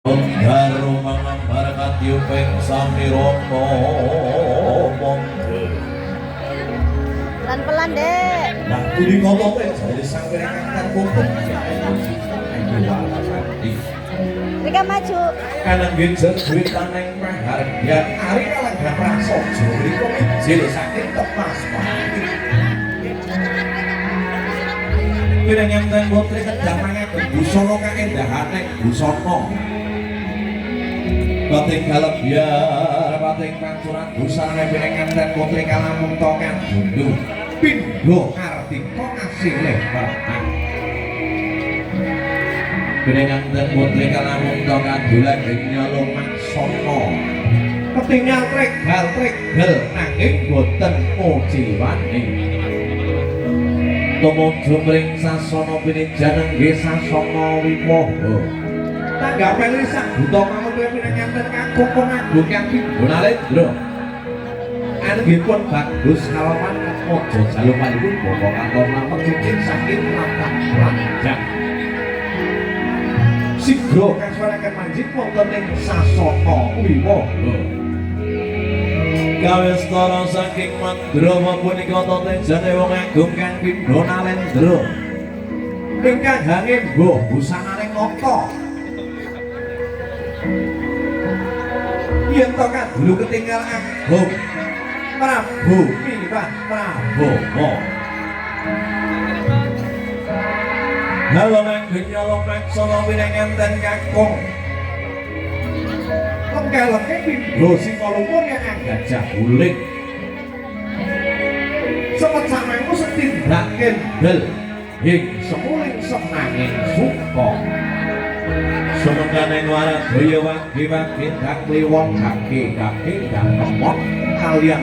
Daru mangambar katyuping samirana monggo. Pelan-pelan, Dek. Nah, budi kala teh jare sang pirangan putih. Ayo walati. Rika maju. Kanangge duit taneng pahargyan ari kalanggan prasaja mriku mijil saking tepas pati. Pirangan putri kedah mangagem busana kaendahaning busana. Pating kalebyar, pating pancuran busana pirangan putri kalamung kandundu. Pindha kartika asilih perang. Pirangan putri kalamung kandulan ing nyalomaksana. Ketingal tregal tregel nanging boten mujiwani. Tumuju mring sasana pinijan nggih sasana wiwaha. Tanggapene sak buta manut pinanganten kakung agung kang pindha nalendra. Anggipun bagus kalawan atmaja jalumanipun bapa katon lampet cicing saking lapak ranjang. Sigra kasuwaraken manjing wonten ing sasana wiwaha. Kawistara saking Mandrawa punika tetejane wong agung kang pindha nalendra. Ingkang hangembuh busananing nata. Yen to kadulu ketingal agung Prabu miwah Prabawa. Halo nang nyolong maksana pinanganten kakung. Lengke-lengke pindha singalumur yang gajah guling. Sepet samangku setindak kendel ing semuling senanging suka. Sumengkaning waradaya wage-wage dang kliwon kake-kake dang kemon kaliyan